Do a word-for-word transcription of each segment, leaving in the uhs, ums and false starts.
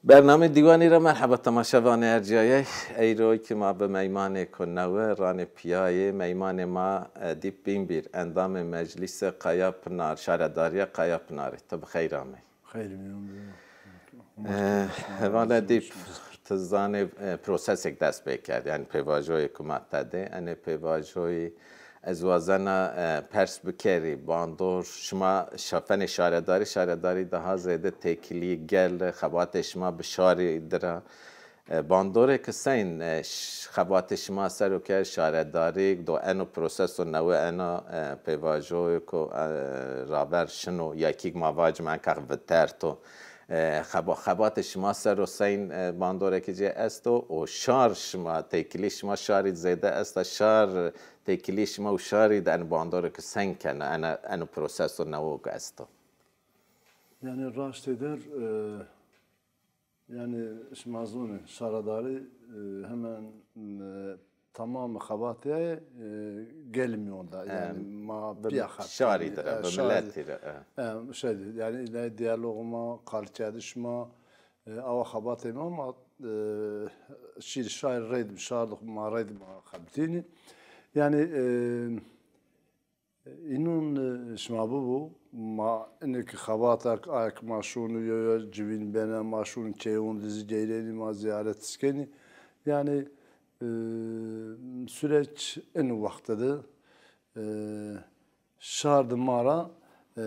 Bernamê Dîwanî ra merheba temaşevanê ercîyayey. Eyro ki ma bi meymanêko newe ranê pîyayê. Meymanê ma Edîp Bînbîr, endamê Meclîsê Qayapınar, Şaredarîya Qayapınarî. Ti bi xeyr amey. Xeyr mîyon bi. E, Heval Edîp, ti zanê, e, prosesêk dest pê kerd, yanî pêvajoyêko ma tede. Enê pêvajoyî ez wazena, e, pers bikerî, bandor, şima şafenê şaredarî, şaredarî daha zêde têkilî gel, xebatê şima bi şarî dir a. E, bandorê ki seyn, e, ş-, xebatê şima ser o ke şaredarî do eno proseso newe ena, e, pêvajoyêko, e, raver şino, ya kî ma vacim enka viterto. E, xeba-, xebatê şima ser o seyn, e, bandorê ki cê esto û şar şima, têkilî şima şarî zêde esta, şar têkilî şima û şarî de en bandorê ki seyn kena, ena, eno proseso newo ki esto. Yanî raştê der, e, yanî şima zonê, şaredarî, e, hemen, e, tamamê xebatê, e, gelê mîyon de. Yanî ma bi pîya xebitînî, şarî de, e, bi şarî, miletî de, e. E, şey de, yanî îlay diyalog ma, qalîkerdişê ma, e, awa xebatê ma, ma, e, şîr şar reyde, şar de ma reyde ma xebitînî. Yanî, e, Înon, e, şima bibo, ma inê ki xebatak, aye ki ma şûnî yo yo civîn bena, ma şûnî keyûn de zî geyrenî, ma zîyaret zî kenî. Yanî, e, süreç in wexte de, e, şar de ma ra, e,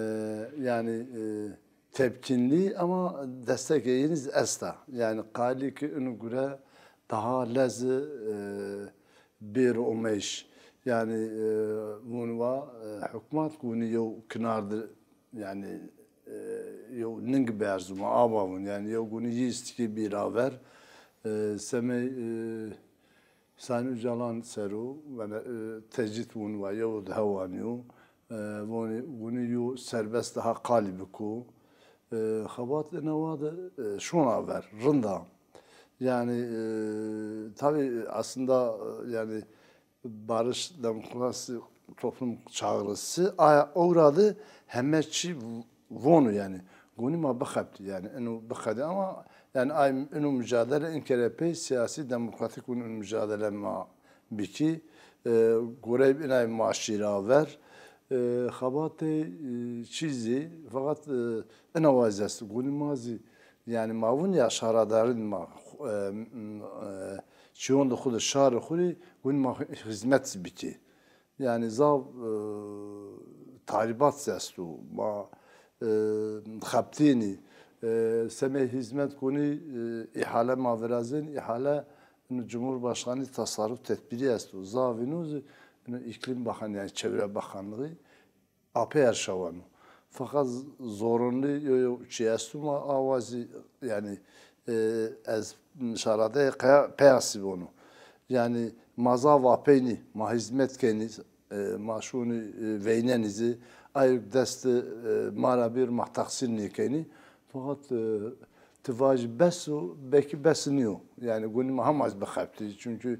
yanî, e, tepkînlî ama destekê yin zî esta. Yanî qalî ki ino gure daha lezi, e, bêro omeyîş. Yanî, e, vûn wa, e, hukmat gunî yew kinar de, yanî, e, yew ning berz ma, a wa vûn. Yanî yew gunî yî îstikî bî raver. E, semey, e, Sayın Öcalan ser o, vene, e, tecrîd vûn wa, yew de hewanî yo. E, vûnî, gunî yo serbest daha qalî biko. E, xebat ina wa de, e, şona ver, rind a. Yanî, e, tabii aslında, e, yanî barış, demokrasi, toplum çağrısı, aya ora de heme çî vono yanî. Gunî ma bixebitî yanî, ino bixedî ama yanî ay ino mücadele in kere pey siyasî demokratik gunî ino mücadele ma bikî. E, gorey inay ma şîra ver. E, xebatê, e, çîzî, feqet, e, ina wazî est. Gunî ma zî, yanî ma vûn ya şaredarîn ma, e, m-, e, çîyon de xwu de şarê xwu rî, gunî ma xizmet zî bikî. Yanî zaf, e, tahrîbat zî esto. Ma, e, xebitînî, e, semê hizmet gunî, e, îhale ma virazên, îhale ino Cumhurbaşkanı tasarruf tedbiri esto. Zaf ino zî ino îklim bakan, yanî çevre bakanlığı apey erşaweno. Feqet zorunlu yo, yo çî esto ma awa zî, yanî, e, ez şaradeyê qe-, peyasî vono. Yanî ma zaf apey nî, ma hizmet kenî, e, ma şûnî, e, veynenî zî, ay dest, e, ma ra bîr ma teqsîr nêkenî. Feqet, e, ti vajî bes o, belkî bes nîyo. Yanî gunî ma hema zî bixebitî. Çunkî,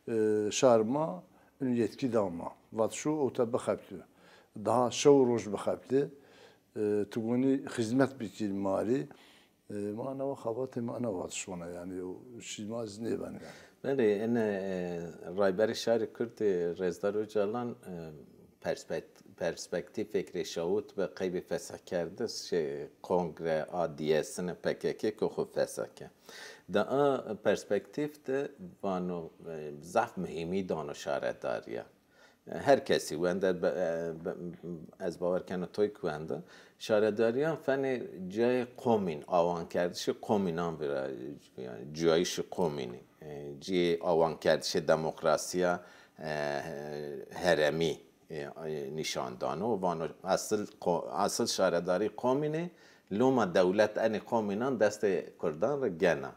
e, şar ma ino yetkî da ma. Vat şo ewta bixebitî. Daha şew roj bixebitî. E, ti gunî xizmet bikî ma rî. E, ma ina wa xebatê ma ina wa de şona yanî, yew şî ma zî nêbeno yanî. Belê, ene, e, Rayberê Şarê Kurdî Rêzdar Ocalan, e, perspekt-, perspektîfêk rê şawit bi qeybê fesakerdiş, şey, kongre a diyesine P K K ke xwu fesa ke. Di a perspektîf de vano, e, zaf muhîmî dano şaredarîya. Her kesî wende be-, be-, ez bawer keno toy ki wende. Şaredarîyan fenê cayê qomîn, awankerdişê qomînan vira, yanî cuyayîşê qomînî, e, ciyê awankerdişê demokrasîya, e, heremî, e, e, nîşan dano. Vano esil qo-, esil şaredarî qomînê, loma dewlet enê qomînan destê kurdan ra gena.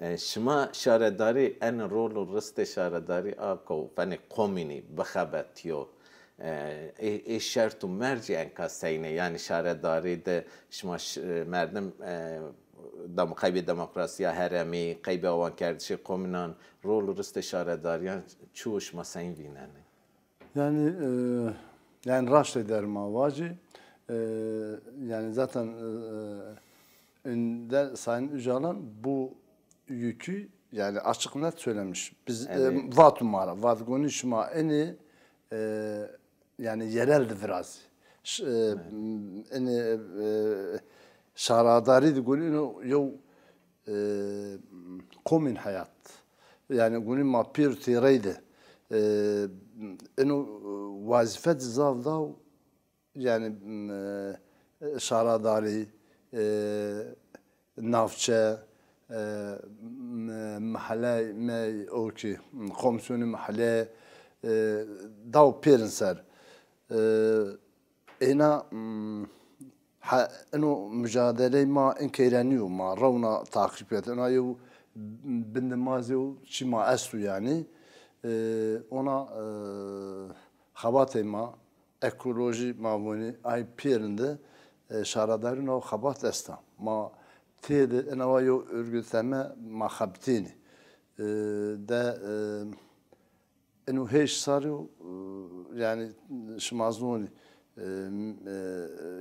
E, şima şaredarî, en rol û ristê şaredarî a ko fenê qomînî bixebetîyo, e, ê, ê şert û mercî enka seynê? Yanî şaredarî de şima ş-, e, merdim, e, dem-, qeybê demokrasîya heremî, qeybê awankerdişê qomînan, rol û ristê şaredarîyan çi û şima seyn vînenê? Yanî, e, yanî raştê der ma vacî, e, yanî zaten, e, Önder Sayın Öcalan bu yükü yani açık net söylemiş. Biz e, Evet. vatu mara, vat goni şima eni e, yani yerel de virazî. Ş- e, eni e, şaradari de goni ino yo e, komin hayat. Yani goni ma pir tireydi. E, eno e, vazife de zav daw yani m, e, şaradarî, e, navçe, e, m, meheley me o ki komisyonî mehelê e, daw pêrin ser. E, êna m, ha, ino mucadeley ma in keyrenî yo, ma rewna taqîb kerd. Ina yew bindimazê û çî ma esto yanî. E, ona e, xebatê ma ekolojî ma vûnî ay pêrin de e, şaradarî no xebat esta. Ma têde enawa yo örgütlenme ma xebitênî. E, de e, eno hêş sarî yo, e, yani şima zonî e, e,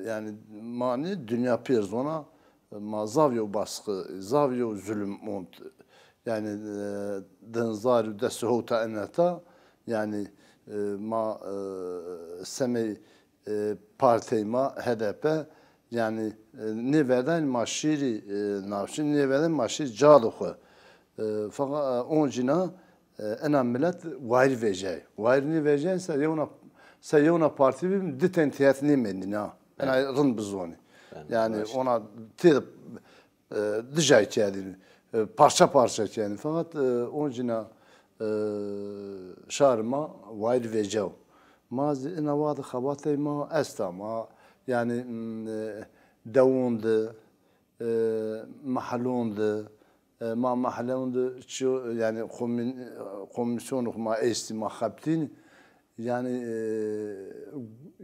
yani ma nê dinya pêr zona ma zav yo baskı, zav yo zulüm ont. Yani e, dinzar û dest hewta eneta yani e, ma e, semey e, partey ma H D P yani e, nêverdayn ma şîrî e, navşî, nêverdayn ma şîrî cadê xwu. E, fakat e, oncîna e, ena milet wayir vejey. Wayir nêvejey se yewna se yewna partî bî di ten têhet nêmendîna. Ena rind bizonî. Yani ona tê e, dijay kerdî, e, parça parça kerdî. Fakat e, oncîna e, şarê ma wayir vecew. Ma zî ina wade xebatey ma esta. Ma yani m, e, dewon de, e, mehelon de, e, ma mehelon de çi yani komin, komisyon ma estî ma xebitîn. Yani e,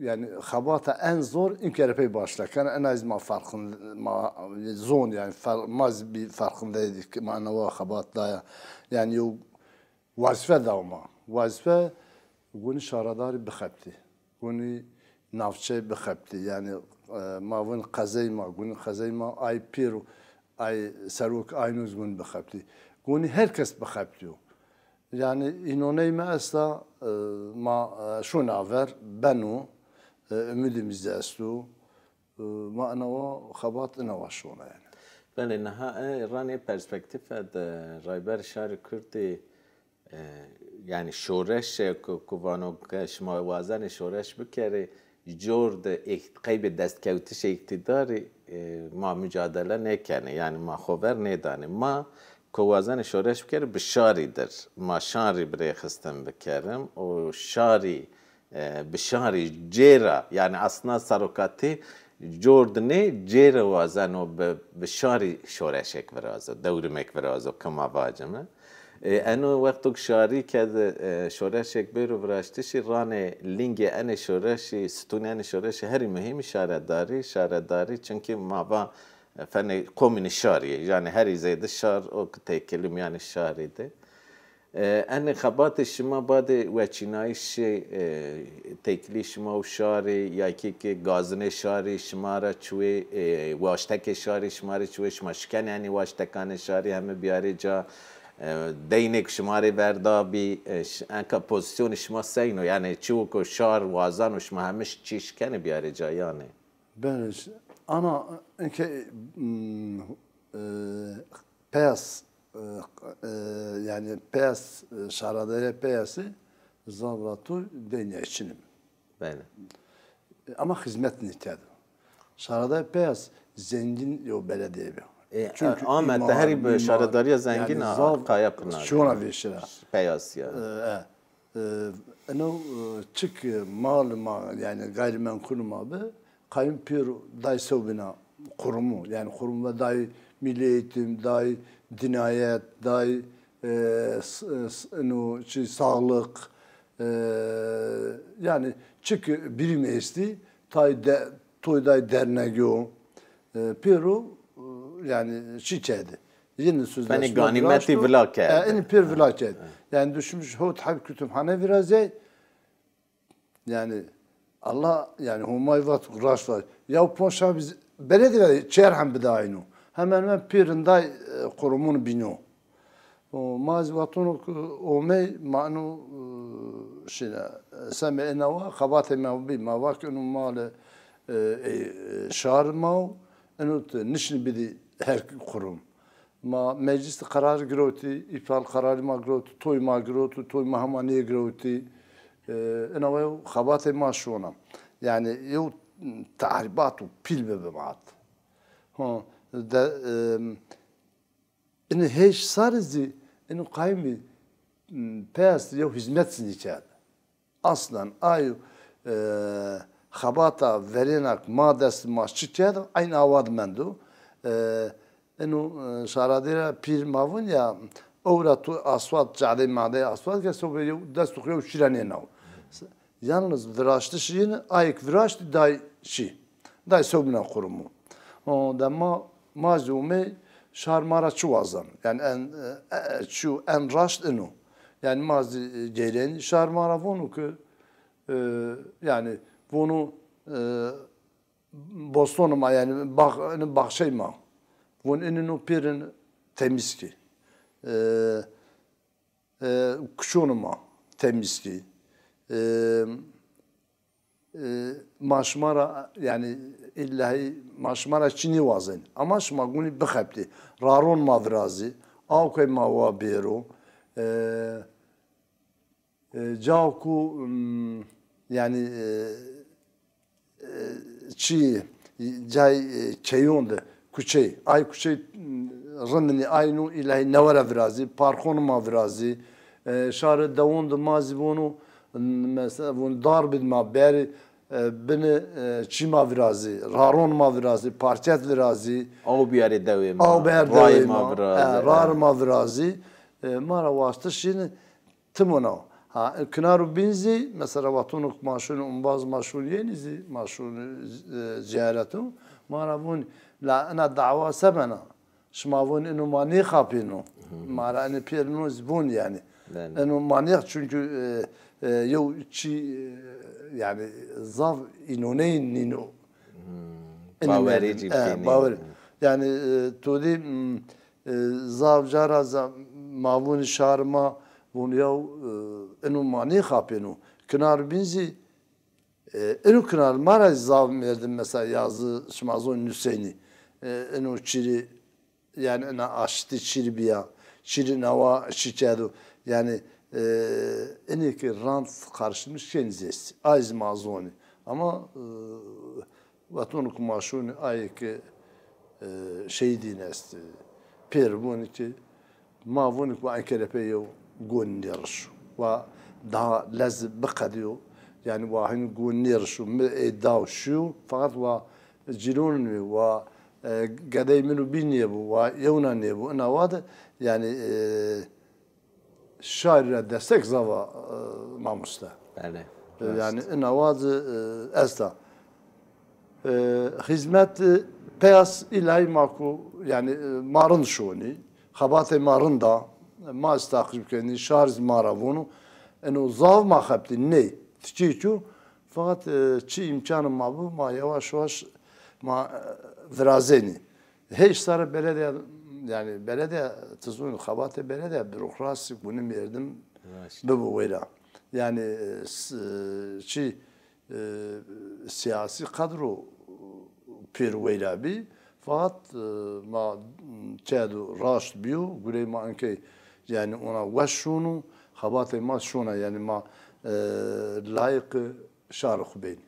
yani xebata en zor in kere pey başla kena. En az ma farkın ma zon yani far, ma zî bir farkındaydık ma newa xebat daya. Yani yo vazife dawma. Vazife guni şaradari bixebti. Guni navçe bixebti. Yani e, ma vun qezey ma, guni qezey ma ay pêro, ay serok aynuz gun bixebti. Guni herkes bixebtiyo. Yani înoney mi esta, e, ma e, şuna ver, beno, e, umudimiz esto. E, ma inawa xebat inawa şona yani. Belê, niha e, ranê perspektîfe de Rayber Şarî Kurdî, e, yani şoreşe ku, ku vano ke şima wazenê şoreş bikerê, cor de îkt-, qeybê destkewtişê îktîdarî, e, ma mucadele nêkenê, yani ma xo ver nêdanê. Ma ku wazenê şoreş bikerê, bi şarî dir. Ma şarî bi rêxistin bikerim û şarî, e, bi şarî cêra, yani aslında serokatî cor di nê cêre wazeno bi, bi şarî şoreşek virazo, dewrimek virazo, ke ma vacime. E, eno wexto ke şarî ke di, e, şoreşek bêro viraştişî, ranê lingê enê şoreşî, stûnê enê şoreşî herî muhîmî şaredarî, şaredarî, çunkî ma va, e, fenê komînî şarî yê, yanî herî zêde şar o ke têkilî mîyanê şarî de. E, enê xebatê şima badê weçînayîşê, e, têkilî şima û şarî, ya kî ke gazinê şarî şima ra çiwê, e, waştekê şarî şima rê çiwê, şima şikenê enê waştekanê şarî heme biyarê ca, e, deynêk şima rê verdabî, e, ş-, enka pozîsyonê şima seyno? Yanî çiwko şar wazano şima heme ş-, çî şikenê biyarê ca yanî? Belê, ana inke m, e, peyas, e, e, yani peyas, e, şaradere peyası zavratur denyayçinim. Belê. E, ama hizmet nitedo. Şaradere peyas zengin yo belediye bi. E, çünkü Ahmet de imar, herî bi mimar, şaradariya zengin yani a, zav Kaya Pınar. Şuna veşira. Peyas ya. E, e. E, eno e, çik e, mal ma, yani gayrimenkul ma bi, qayim pêro day sewbîna qurumu, yani qurum ve day milli eğitim, day dinayet, day e, s- e, s- eno çi sağlık, e, yani çik birim esti, tay de, toy day dernek yo, e, pêro e, yani çi kedi. Yeni sözleşme. Fenê ganîmetî vila kerd. E, enî pêr vila kerd. Yani düşmüş hot heb kütüphane virazey. Yani Allah yani Homay vat raş vat. Ya ponşa biz belediye çer hem bidayno. hemen hemen pê rindayî, e, qurumûn bîno. O, ma zî vatûno ke omey, ma ino, e, şîne, semê ena wa xebatê ma bî, ma va ke ino male, e, e, şar ma o, ino ti nişnî bidî her qurum. Ma meclis de qerar girewtî, îptal qerarî ma girewtî, toy ma girewtî, toy ma hema nêgirewtî. E, ina wa yew xebatê ma şona. Yanî yew tehrîbat û pîl bibi ma. Ha, de, e, ini hêş sarî zî, ino qayîmî, m, peyas yew hizmet zî nîkerd. Aslen ayo, e, xebata verêna ke ma dest ma çi kerdo, eyn awa de mendo. E, ino, e, şaradêra pîr ma vûn ya, ewra tu aswat cadê madê aswat ke, sobê yew dest xu yew şîra nênaw. Yalnız viraştiş yine ayek viraştî day şî. Day sewbîna qurumu. O de ma, ma zî omey şar ma ra çi wazan. Yanî en, e, e, çi en raşt ino. Yanî ma zî, e, geyrenî şar ma ra vonu ki, e, yanî vonu, e, bostonê ma, yanî bax-, ini baxçey ma. Von ini no pêrin temiz ki. E, e, kuçonê ma temiz ki. E, e, ma şima ra, yanî îllahî ma şima ra çinî wazen. Ama şima gunî bixebitî. Raron ma virazî. Awkey ma wa bêro. E, E, cao ku, m, yanî, e, e, çi, cay, e, keyon de, kuçey, ay kuçey, m, rindinî ay nu îlahî newe ra virazî, parkon ma virazî, e, şarê dewon de ma zî vonu, m, mesela, vun dar bid ma berî, e, bini, e, çî ma virazî, raron ma virazî, parket virazî. Aw biyarê dewê ma, aw biyarê dewê ma, virazî, e, rar ma virazî. E, ma ra waştiş yine, Timona. Ha, kinar û bîn zî, mesela, vatonok ma şûn, umbaz ma şûn yenî zî, ma şûn, e, zîyareto. Ma ra vûn, la ina dawa se bena? Şima vûn ino ma nêxapêno. Ma ra enê pêrino zî vûn yanî. Belê. Ino ma nêx-, çunkî, e, e, yew çî, e, yanî zaf înoneyî nîno. Enê bawerî merdim, cî e, bikenî. Bawer. Yanî, e, to dî, m, E, zaf cara za-, ma vûnî şar ma, vûnî yaw, e, ino ma nêxapêno. Kinar bîn zî, e, ino kinar ma ra zaf merdim mesela yazı şima zon nusenî. E, ino çîrî, yanî ina aşitî çîrî bîya, çîrî nawa şî kerdo. Yanî, e, inê ki rand karşılamış kenî zî estî. Ay zî ma zonî. Ama, e, Vatonê ke ma şonî ayê ke, e, şehîdîn estî. Pêr vonî ke ma vonî ke wa enkerepe yew gon nêrişo. Wa daha lez biqedîyo. Yanî wa hin gon nêrişo. Mi ê daw şîyo. Feqet wa cîronî, wa, e, gedey min û bî nêbo. Wa yewna nêbo. Ina wa de yanî, e, şarî ra destek zaf a, e, mamoste. Belê. E, yanî ina wa zî, e, esta. E, hizmet, e, peyas îlahî ma ku, yanî, e, ma rind şonî, xebatê ma rind a, ma zî taqîb kenî, şar zî ma ra vûnû. Eno zaf ma xebitî, ney, tikî çû, feqet, e, çi îmkanê ma bi, ma yewaş yewaş ma, e, virazenî. Hêş sare belediye, yanî belediye, ti zûn xebatê belediye, bürokrasi, gunî merdim bibo weyra. Yanî, e, s-, e, çi, e, siyasî kadro pêr weyra bî. Fakat, e, ma çedo raşt bîyo, gurey ma inkey, yanî ona weş şûnû, xebatê ma şûna, yanî ma, e, layîqê şarê xu benî.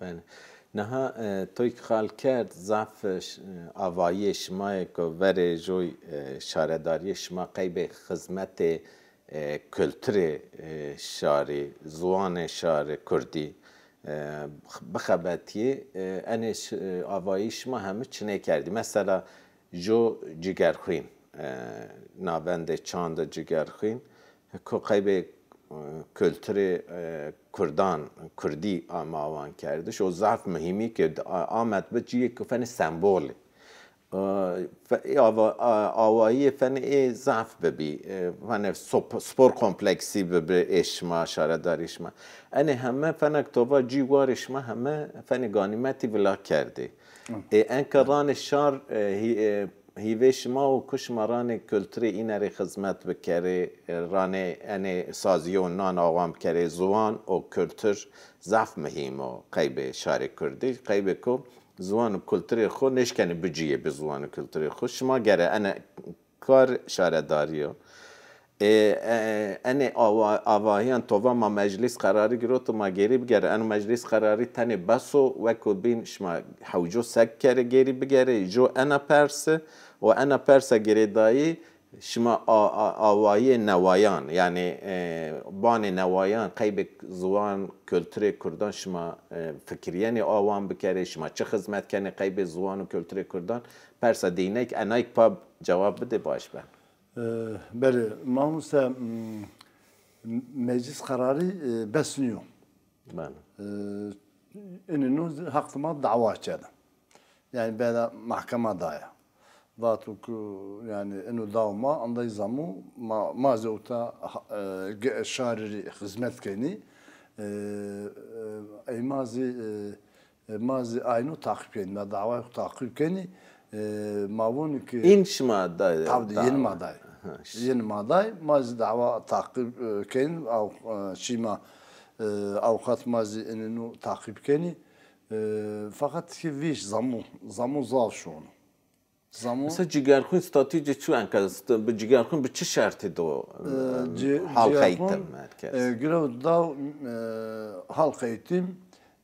Belê. Niha, e, toy ki qal kerd, zaf, e, ş-, e, avayîyê şima yê ku verê joy, e, şaredarîyê şima qeybê xizmetê, e, kulturê, e, şarî, ziwanê şarî kurdî, e, bix-, bixebetîyê, e, enê ş-, e, avayî şima hemî çinê kerdî. Mesela, jo Cigerxwîn, e, navendê çandê Cigerxwîn, ku qeybê, e, kulturê, e, kurdan, kurdî a ma wan kerdiş. O zaf muhîmî ke a-, Amed bi cîyê ku fenê sembolî. E, fe-, ê ava-, a-, awayîyê fenê ê zaf bibî. E, fenê sop-, spor kompleksî bibî ê şima, şaredarî şima. Enê heme fenek tova cî warê şima heme fenê ganîmetî vila kerdî. Hı. Ê enka ranê şar, e, hî-, e, hîvê şima o ku şima ranê kulturê îne rê xizmet bikerê, ranê enê sazîyo nan awan bikerê, ziwan û kultur zaf muhîm o qeybê şarê kurdî. Qeybê ku ziwan û kulturê xo nêşkenê bicîyê bi ziwan û kulturê xo. Şima gere ene kar şaredarî yo. E, e, enê awa-, avahîyan tova ma meclîs qerarî giroto ma gêrî bigere. Eno meclîs qerarî tenê bes o, weko bîn şima hewco sek kerê gêrî bigerê, jo ena perse û ena persa girêdayî şima a-, a-, awayîyê newayan, yanî, e, banê newayan, qeybê ziwan, kulturê kurdan şima, e, fikirîyenê awan bikerê, şima çi xizmet kenê qeybê ziwan û kulturê kurdan? Persa dînek enayk pa cewab bidê baş ben. E, belê, mamoste, m, meclis qerarî, e, bes nîyo. Belê. E, inî no heq ma dawa kerde. Yanî bena mahkema daye. Vato ku, yanî, ino dawa ma, andayî zamo ma, ma zî ewta, e, ge-, şarî rê xizmet kenî. E, e, ey ma zî, e, E, ma zî ayno taqîb kenî, ma dawayê xo taqîb kenî. E, ma vonî ki În şima day, tabî, dawa. Yenî ma day. Ha, ş- Yenî ma day, ma zî dawa taqîb, e, kenî, aw-, e, şîma, e, awqat ma zî inî no taqîb kenî. E, feqet ki vîş zamo, zamo zaf şono. Zamo Mesela Cigerxwîn statûyê ci çi enka, st-, bi Cigerxwîn bi çi şertî do, e, ci-, halk Cigerxwîn, eğitim merkez? E, girewt daw, e, halk eğitim,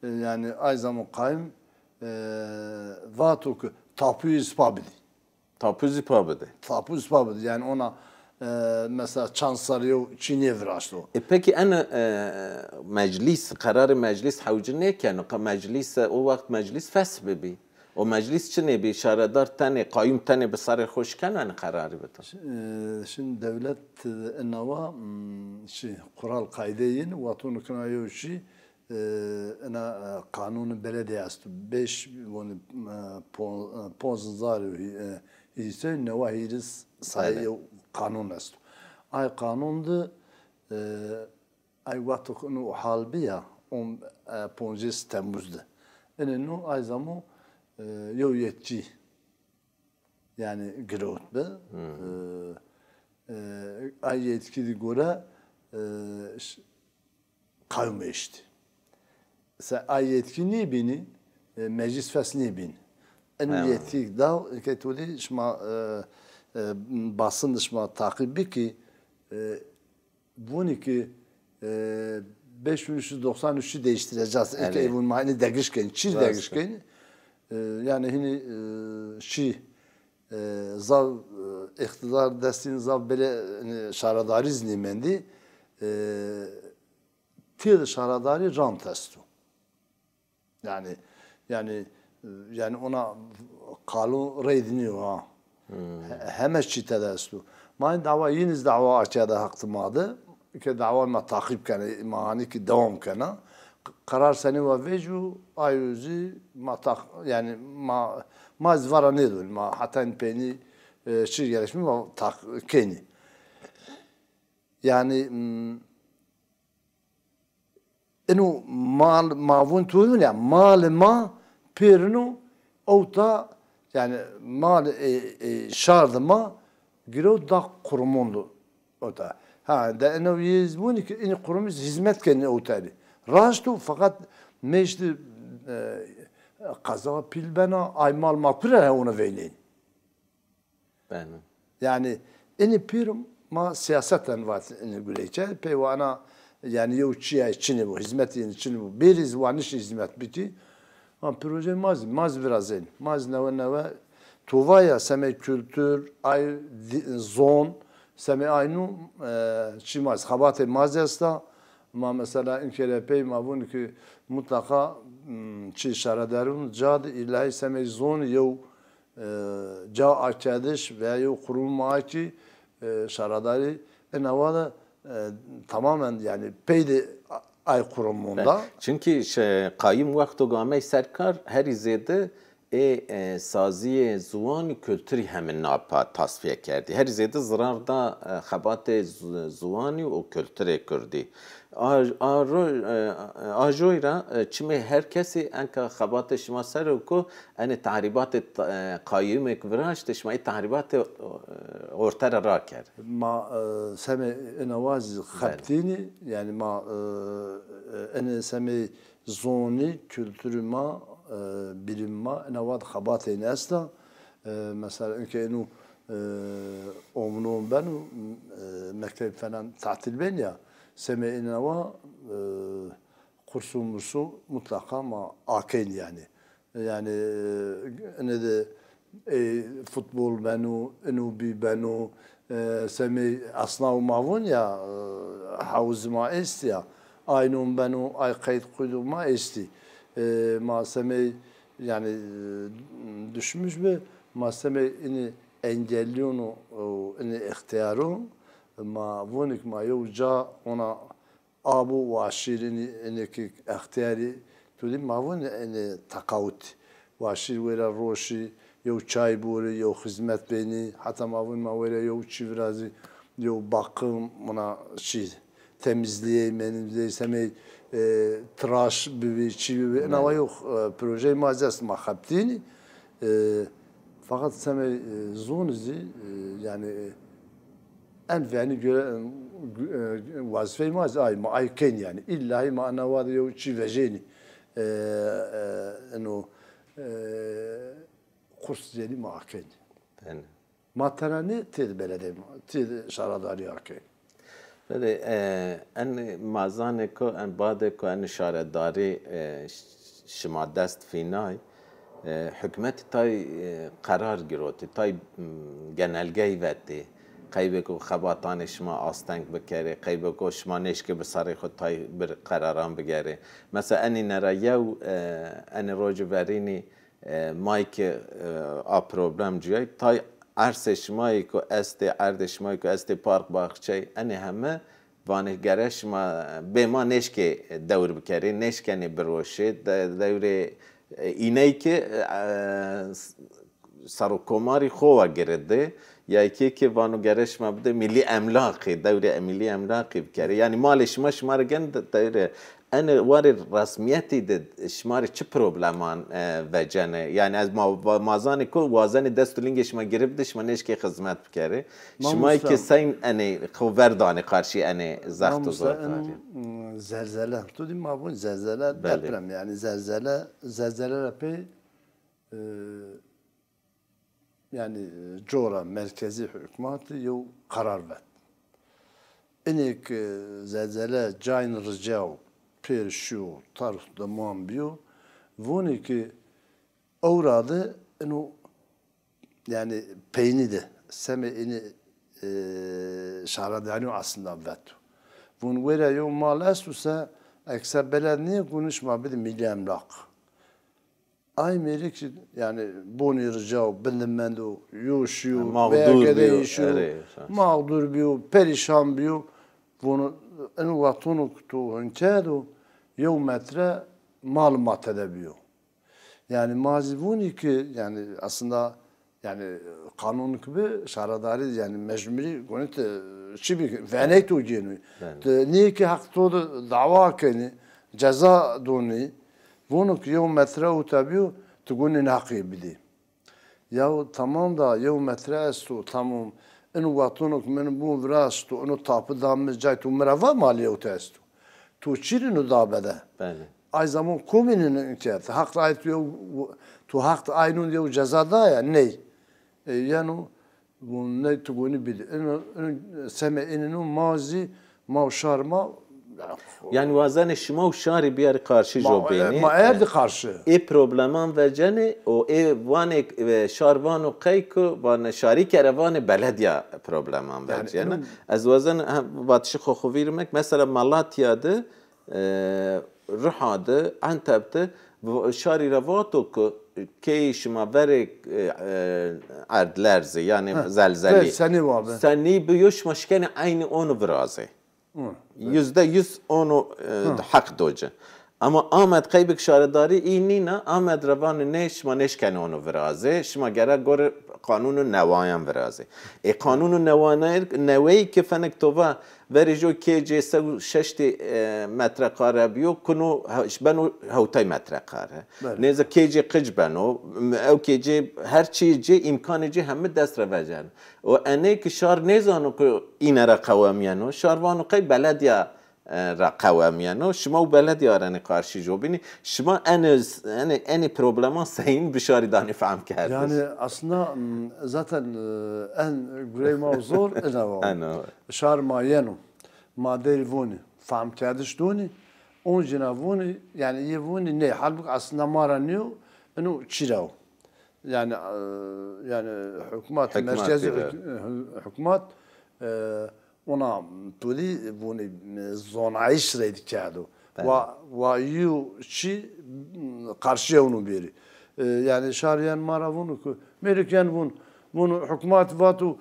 e, yanî ay zamo qayim, e, vato ki tapuyu zî pa bidî. Tapu zî pa bidî. Tapu zî pa bidî. Yanî ona, e, mesela çand serrî yew çî nêviraşto. E, pekî ene, e, meclîs, qerarê meclîs hewci nêkeno? Qa meclîs, o wext meclîs fes bibî. O meclîs çinê bî, şaredar tenê, qayûm tenê bi serê xo şikeno enê qerarî bito? Şi-, e, şimdi devlet, e, inawa, m, şi, kural qayde yin, wexto nikina yew şî, e, ina, e, qanûnê beledîye esto. Beş, vonî, e, pon-, e, ponc hezar û hî-, e, hîsey newa hîris sayê Belê. Yew qanûn esto. Ay qanûn de, e, Ay wexto ke ino hal bîya, on, e, poncês Temmuz de. Inê no ay zamo, e, yew yetkî, yanî girewt bi. Hmm. E, e, ay yetkî de gore, e, ş-, qayûm eştî. Se ay yetkî nêbînî, e, meclîs fes nêbînî. Ino Eyvallah. Yetkî daw, ke to dî şima, e, e, basın de şima taqîb bikî, e, Vonî ki, e, beş bin üç yüz doksan üçü değiştireceğiz. İlk Evet. Ey vûn ma hinî degiş kenî. Çî Rast degiş e. Kenî? E, yanî hinî, e, şî, e, zav, e, îqtîdar destîn zav bele, hinî, şaredarî zî nêmendî. E, têde şaredarî rant esto. Yanî, yanî, yanî ona qalûn reyde nîyo ha. Hmm. He-, heme çî tede esto. Ma hin dawa, yin zî dawa akerde heqê ma de. Ke dawa ma taqîb kena, ma hanî ki dewam kena. Q-, qerar senî wa vecîyo, ayo zî ma taq-, yanî ma, ma zî vara nêdon. Ma heta hin peynî, e, çi gelişme ma taq-, kenî. Yanî, m, Ino mal, ma vûn tu vûn ya, malê ma pêrino ewta, yanî mal, e, e, şar de ma girewt da qurumon de ewta. Ha, de ino yê zî vûnî ki inî qurumî zî hîzmet kenî ewta rê. Raşt o, feqet mêştî, e, qeza pîl bena, ay mal ma kure he ona veynên. Beno. Yanî, inî pîr ma sîyaseten vat inî gureyçe. Pey wa ena, yanî, yew çîyay çinî bo, hîzmetî inî çinî bo. Bêrî zî wa nişî hîzmet bikî. Ma projeyê ma zî, ma zî virazenî. Ma zî newe newe tovaya semê kultur, ay di-, zon, semê ay nû, e, çî ma zî, xebatê ma zî esta. Ma mesela in kere pey ma vûn ki mutlaqa, m, çî şaredarûn ca de îllay semê zon yew e, ca akediş veya yew qurum ma ki, e, şaredarî ina wa de, e, tamamen, yanî pey de a-, ay qurum monda. Çunkî şe-, qayîm wexto ke amey ser kar, herî zêde Ê, e, sazîyê ziwan û kulturî hemî na pa tasfîye kerdî. Herî zêde zirar da, e, xebatê zi-, ziwanî û kulturê kurdî. A, a ro-, e, a joy ra, e, çimê her kesî enka xebatê şima ser o ku enê tehrîbatê ta-, e, qayûmêk viraştê, şima ê tehrîbatê, e, orte ra raker. Ma, e, semê ina wa zî xebitînî, yanî ma, e, e, enê semê zonî, kulturî ma, e, bîlîm ma, ina wa de xebatên esta. E, mesela, inke inu, e, omnon beno, e, mekteb falan tatil ben ya, semê ina wa, e, kursu mursu mutlaka ma akên yanî. Yanî, e, ine de, e, futbol beno, inu bî beno, e, semê esnaw ma vun ya, e, hawz ma est ya. Aynon beno, ay qeyd quydû ma estî. E, ma semey, yanî, e, düşmüş bi, ma semey ini engellîyon û, û ini extîyaron, ma vonik ma yew ca ona abo waşîr ini, ini ki extîyarî tu dî ma vun ini teqawut. Waşîr wêra roşî, yew çay borî, yew xizmet benî, heta ma vun ma wêra yew çî virazî, yew bakım, muna çî temizlîyê, menizlîyê, semey, e, tıraş bibî, çî bibî. Ina wa yew, e, projeyê ma zî est ma xebitînî. E, fakat semey, e, zon zî, e, yanî, e, en venî göre, e, wazifeyê ma zî ay, ma ay kên yanî. Îllahî ma ina wa de yew çî vejênî. E, e, ino, e, kurs cenî ma akên. Belê. Ma tena nê têde beledê ma, têde şaredarî akê. Belê, e, en ma zanê ku, en badê ku en şaredarî, e, ş-, şima dest fînay, e, hukmetî tay, e, qerar girotî, tay, m, genelgey vetî, qeybê ku xebatanê şima asteng bikerê, qeybê ku şima nêşkê bi serê xwu tay bir qeraran bigerê. Mesela enî nera yew, e, enî rocî verînî, E, may ke, e, a problem cuyay, tay ersê şima yê ku estê, erdê şima yê ku estê park, baxçey, enê heme vanê gere şima bê ma nêşkê dewr bikerê, nêşkenê biroşê, de-, dewrê, e, îney ke, e, s-, serokkomarî xo wa girêdê, ya kê ke vano gere şima bidê milî emlaqî, dewrê milî emlaqî bikerê. Yanî malê şima, şima rê gen de-, dewrê Enê warê resmîyetî de şima rê çi probleman, e, vecenê? Yanî ez ma, ma zanê ku wazenê dest û lingê şima girê bidê, şima nêşkê xizmet bikerê. Şima ki seyn enê xo verdanê qarşî enê zext û zordarî? Mamosta, eno, m, zelzele. Tu dî ma vûn zelzele, belê, deprem yanî zelzele, zelzele ra pey, e, Yanî, e, cora merkezî hukmatî yew qerar vet. Inê ke zelzele cayn ricaw pêr şîyo, tarx diman bîyo, vonê ke ewra de ino, yanî peynî de semê inî, e, şaredarîyo aslında veto. Von wêra yew mal esto se, eke se beled nîyê, gunî şima bidê milî emlaq. Ay mêrik jî, yanî, bonî rica û bindimendo, yo şîyo, veya gedeyî şîyo, mağdur bîyo, perîşan bîyo. Vono, ino wextono ke to hin kerdo, yew metre mal ma tede bîyo. Yanî, ma zî vonî ki, yanî, aslında, yanî, qanûn ki bi, şaredarî, yanî, mecburî, gonî ti çi bî, veney to gênû. Ti nîyê ki heq to de dawa kenî, ceza donî, Vono ke yew metre ewta bîyo, ti gonî naqî bidî. Yaw tamam da, yew metre esto, tamam. Ino wextono ke min bûn virasto, ino tapu da mi cay, to mi ra va malî ewta esto. To çî rî no da bede? Belê. Ay zaman komî nîno kerd. Heq ay to yew, to heq ay nun yew ceza da ya, ney. E, yeno Gon ney ti gonî bidî. Ino, ino, semê inî no ma zî, ma û şar ma. Yanî wazenê şima û şarî biyarî qarşî jo bênî. Ma erdî qarşî. Ê probleman vecenê û ê vanê, e, şar vano qey ku vanê şarî kere vanê belediya probleman vecenê. Ez wazen, ha, vatişî xo xo vîr mek. Mesela Malatya de, e, Riha de, Enteb de, v-, şarî ra vato ku key şima verê, e, e, erdlerzî, yanî zelzelî. Senî wa bi? Senî bi yo şima şikenê eynî onu virazê. Yüzde yüz onu, e, heq do ci. Ama Amed qeybik şaredarî î nîna, Amed ra vano nê, şima nêşkenê ono virazê, şima gere gorê qanûnû newayan virazê. Ê qanûnû newana-, neweyî ke fenek to va verê jo kê cê se û şeştî, e, metreqare bîyo, kuno he-, beno hewtay metreqare. Belê. Nêze kê cê qic beno, m-, ew kê cê her çî cê îmkanê cê hemî dest ra veceno. Û enê ke şar nêzano ke îne ra qewemîyeno, şar vano qey belediya e, ra qewemîyeno. Şima û belediya ra enê qarşî jo bînî. Şima enê, enê, enê probleman seyîn bi şarî danê fehm kerdiş? Yani aslında, m, zaten, e, en gurey ma zor ena wa. Ena. Şar ma yeno. Ma derî vonî. Fehm kerdiş donî. Oncîna vonî, yani yê vonî nê. Halbuki aslında ma ra nîyo, eno çî ra o. Yani, e, yani hukmat, Hukmat merkezi gibi. Huk-, hukmat, e, ona tolî vonî, e, zonayîş reydi kerdo. Belê. Wa, wa yu çi, m, qarşîya unu bêrî. E, yani şar yen ma ra vunu ku, mêrik yen vun, vun hukmat vatu,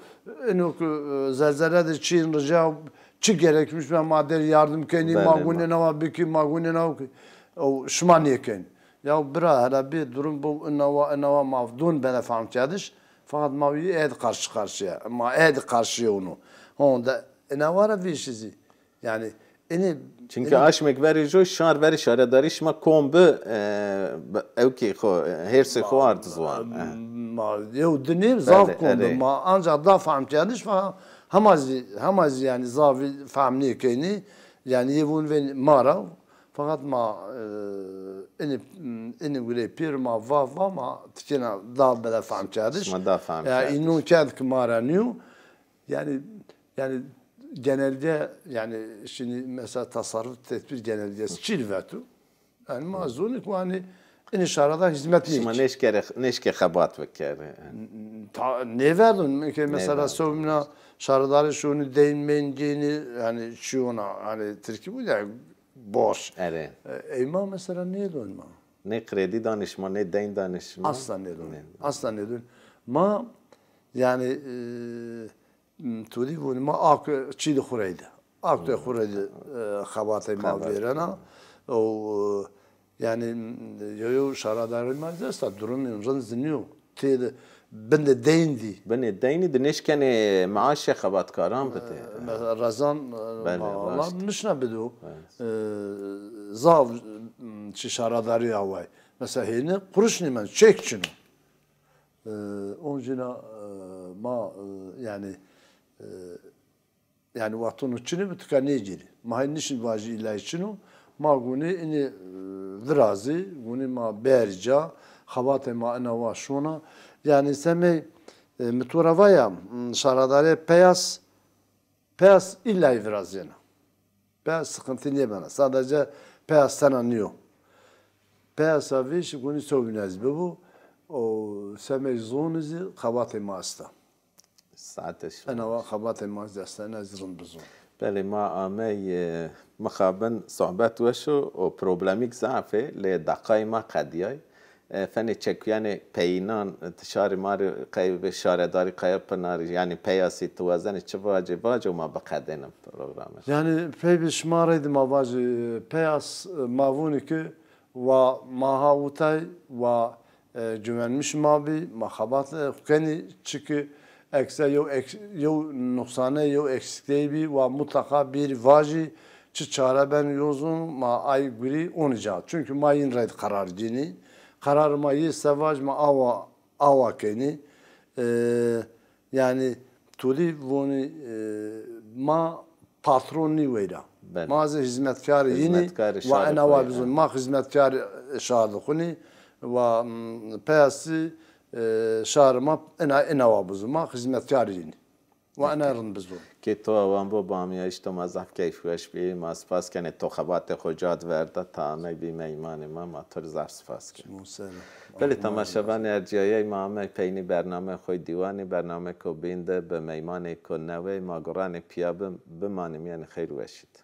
ino ku, e, zelzele de çîn rica, çi gerekmiş, ma der yardım kenî, ma Belê, gunê ma. Nawa bikî, ma gunê nawa ki. O şima nêkenî. Ya bira, hele bê durum bo, inawa, inawa ma dûn bene fehm kerdiş. Fakat ma wî êd qarşı karşıya. Ma êd qarşıya unu. Honde inawa ra vîşî zî. Yani, ini, Çunke ini aşmek verê jo şar verê şaredarî şima kom bi, e, bi, ewkê xo, e, hêrsê xo ard ziwan. E. Ma yew dinê zaf Belê, kom bi. Erê. Ma ancak da fehm kerdiş fakat hema zî, hema zî yani zaf fehm nêkenî. Yani yê vun ve ma ra. Fakat ma, e, ini, ini gurê pêr ma va, va ma tikêna da bele fehm kerdiş. Şima da fehm Ya kerdiş. Înon kerd ki ma ra nîyo. Yani, yani genelge, yani şimdi mesela tasarruf tedbir genelgesi çil vetu. Yani ma zonî ku hani ini şarada hizmet Şima nêk. Nêşkere, nêşke xebat bikerê. Ta, nêverdun. Ke mesela Nêverdun. Sewmina şaredarî şûnî deyn meyn gênî, yani çi ona, hani Tirkî bu ya borç. Erê. E, ey ma mesela nêdon ma. Ne kredi danê şima, ne deyn danê şima. Asla nêdon. Nêdon. Asla nêdon. Ma yani, e, m, tu dî vûn ma ak çî di xureydi. Ak de Hmm. xureydi, e, xebatê ma Xebat. Vêrena. O, e, yani, m, yo, yo şaradarê ma zesta durumê rind zî nîyo. Tê de bin de deyn dî. Binê deynî de nêşkenê maaşê xebatkaran bidê. E, mesela Rezan, e, Belê, ma, raşt. Nişna bido. Evet. E, zaf, m, çi şaradarî away. Mesela hêni quruş nîmen, çek çino. E, oncîna, e, ma, e, yani, e, yani wextonu çinî bi tika nêgêrî. Ma hay nişin vajî îlay çino. Ma gunî inî, e, virazî, gunî ma berî ca, xebatê ma ina wa şona. Yani semey, e, mi to ra vaya, m, şaradarê Peyas, Peyas îlay virazêna. Peyas sıkıntı nêbena. Sadece Peyas sena nîyo. Peyasa vêşî gunî sewbîn ez bibo. O semey zonî zî xebatê ma esta. Saetê şima. Ena wa xebatê ma zî esta, ena zî rind bizon. Belê, ma amey, e, mixabin sohbet weş o, o problemîk zaf ê, lê deqayê ma qedîyay. E, fenê çekuyenê peyînan, ti şarî ma rê qey bi şaredarî Kayapınarî, yanî Peyasî ti wazenê çi vacê, vaco ma biqedênin programê. Yani pey bi şima reydi ma vacî, e, Peyas, e, ma vûnî ki wa ma ha witay, wa, e, güvenmiş ma bî, ma xebat, e, xu kenî, çiki ekse yew ek-, yew nuqsane, yew eksiktey bî, wa mutlaka bêrî vajî, çi çare ben yozun, ma ay gurî onî ca. Çünkü ma yin reyd qerar gênî. Qerar ma yê se vac ma awa, awa kenî. E, yani tu dî vonî, e, ma patron nî weyra. Belê. Ma zî hizmetkarê yînî. Hizmetkarê wa şarê ena wa xo yî, bizon. Evet. Ma hizmetkarê şar de xunî wa, m, peyasî, e, şarê ma ena, ena wa bizon. Ma hizmetkarê yînî. Wa ena rind bizon. Kê to awan bo, bamîyayîş to ma zaf keyfweş bî. Ma spas kenê to xebatê xo ca di verda ta amey bî meymanê ma. Ma to rê zaf spas kenê. Şima ser. Belê, temaşevanê ercîyayey, ma amey peynî bernameyê xo yê dîwanî, bernameyêko bîn de bi meymanêko newey ma guranê pîya bi, bimanê mîyanê xeyr û weşî de.